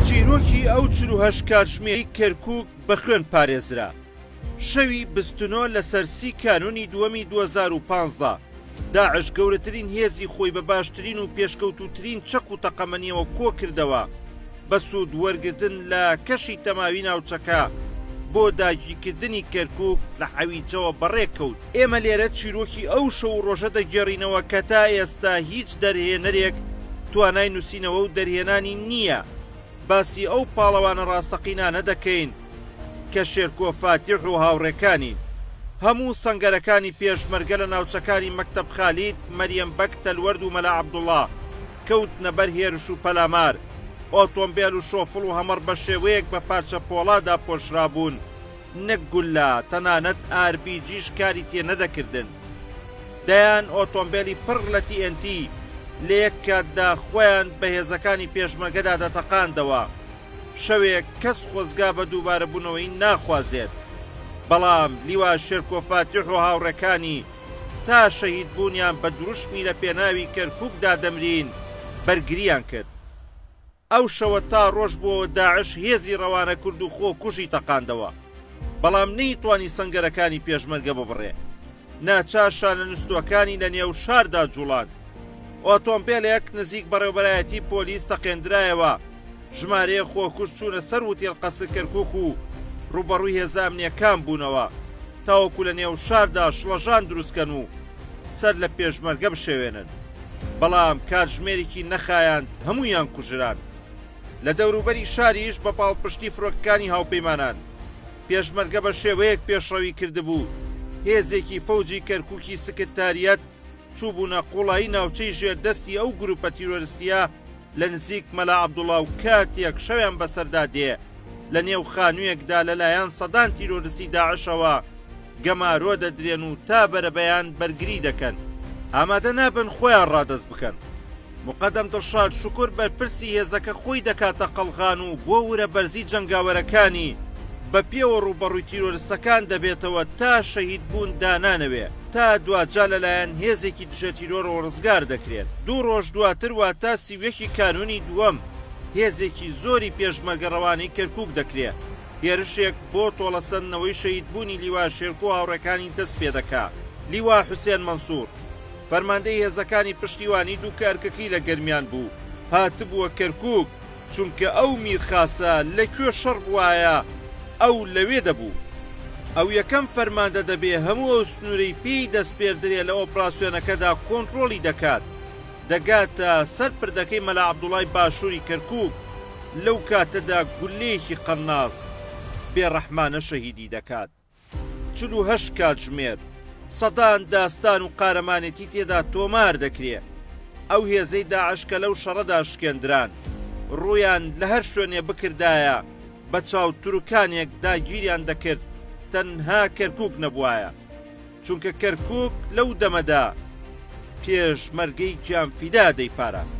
چیرۆکی ئەو 48 کاتژمێرەی کەرکووک بە خوێن پارێزرا. شەوی 29 لەسەر سی کانوونی دووەمی 2015 داعش گەورەترین هێزی خۆی بە باشترین و پێشکەوتووترین چەک و تەقەمەنیەوە کۆکردەوە بە سوود وەرگرتن لە کەشی تەماوی ناوچەکە بۆ داگیرکردنی کەرکووک لە حەویجەوە بەڕێکەوت. ئێمە لێرە چیرۆکی ئەو شەو و ڕۆژە دەگێڕینەوە کە تا ئێستا هیچ دەرهێنەرێک توانای نووسینەوە و دەرهێنانی نییە، باسی ئەو پاڵەوانە ڕاستەقینانە دەکەین کە شێرکۆ فاتیح و هاوڕێکانین. هەموو سەنگەرەکانی پێشمەرگە لە ناوچەکانی مەکتەب خالید، مەریەم بەگ تەلوەرد و مەلا عەبدوڵا کەوتنە بەر هێرش و پەلامار، ئۆتۆمبێل و شۆفڵ و هەمەڕ بەشێوەیەک بە پارچە پۆڵا داپۆشرابوون، نەک گوللە، تەنانەت ئاربیجیش کاری تێ نەدەکردن. دەیان ئۆتۆمبێلی پڕ لە تی ئێن تی لە یەک کاتدا خۆیان بە هێزەکانی پێشمەرگەدا دەتەقاندەوە. شەوێک کەس خۆزگا بە دووبارەبوونەوەی ناخوازێت. بەڵام لیوا شێرکۆ فاتیح و هاوڕێکانی تا شەهیدبوونیان بە دروشمی لە پێناوی کەرکووکدا دەمرین بەرگرییان کرد. ئەو شەوە تا ڕۆژ بووەوە داعش هێزی ڕەوانە کرد و خۆ کوژی تەقاندەوە، بەڵام نەیتوانی سەنگەرەکانی پێشمەرگە ببڕێ. ناچار شانە نوستووەکانی لە نێو شاردا جوڵاند. ئۆتۆمبێلێک نزیک بەڕێوبەرایەتی پۆلیس تەقێندرایەوە، ژمارەیەک خۆکوژ چوونە سەر وتێل قەسر کەرکوک و ڕووبەڕووی هێزە ئەمنییەکان بوونەوە تاوەکو لە نێو شاردا شڵەژان دروستکەن و سەر لە پێشمەرگە بشێوێنن. بەڵام کاتژمێرێکی نەخایاند هەموویان کوژران. لە دەوروبەری شاریش بە پاڵپشتی فرۆکەکانی هاوپەیمانان، پێشمەرگە بە شێوەیەک پێشڕەوی کردبوو، هێزێکی فەوجی کەرکوکی سکرتاریەت چووبوونە قوڵایی ناوچەی ژێر دەستی ئەو گروپە تیرۆرستییە لە نزیک مەلا عەبدوڵا و کاتێک شەویان بەسەردا دێ لە نێو خانوویەکدا لەلایەن سەدان تیرۆرستی داعشەوە گەمارۆ دەدرێن و تا بەرەبەیان بەرگری دەکەن ئامادە نابن خۆیان ڕادەست بکەن. موقەدەم دڵشاد شوکر بەرپرسی هێزەکە خۆی دەکاتە قەڵغان و بۆ ورە بەرزی جەنگاوەرەکانی بە پێوە ڕووبەڕووی تیرۆرستەکان دەبێتەوە تا شەهید بوون دانانەوێ تا دواجار لەلایەن هێزێکی دژەتیرۆرەوە ڕزگار دەکرێن. دوو ڕۆژ دواتر واتە 31 ی کانوونی دووەم هێزێکی زۆری پێشمەرگە ڕەوانەی کەرکووک دەکرێ. هێرشێک بۆ تۆڵەسەندنەوەی شەهیدبوونی لیوا شێرکۆ و هاوڕێکانی دەست پێدەکا. لیوا حوسێن مەنسوور، فەرماندەی هێزەکانی پشتیوانی دوو کە ئەرکەکەی لە گەرمیان بوو، هاتبووە کەرکووک، چونکە ئەو میرخاسە لە کوێ شەڕ بوایە ئەو لەوێ دەبوو. ئەو یەکەم فەرماندە دەبێ هەموو ئەو سنوورەی پێی دەسپێردرێ لە ئۆپراسیۆنەکەدا کۆنترۆڵی دەکات. دەگاتە سەر پردەکەی مەلا عەبدوڵای باشووری کەرکووک، لەو کاتەدا گوللەیەکی قەنناس بێ ڕەحمانە شەهیدی دەکات. 48 کاتژمێر سەدان داستان و قارەمانێتی تێدا تۆمار دەکرێ. ئەو هێزەی داعش کە لەو شەڕەدا شکێندران، ڕوویان لە هەر شوێنێ بکردایە بە چاوتروکانێک داگیریان دەکرد، تەنها کەرکووک نەبوایە. چونکە کەرکوک لەو دەمەدا پێشمەرگەی گیانفیدا دەیپاراست.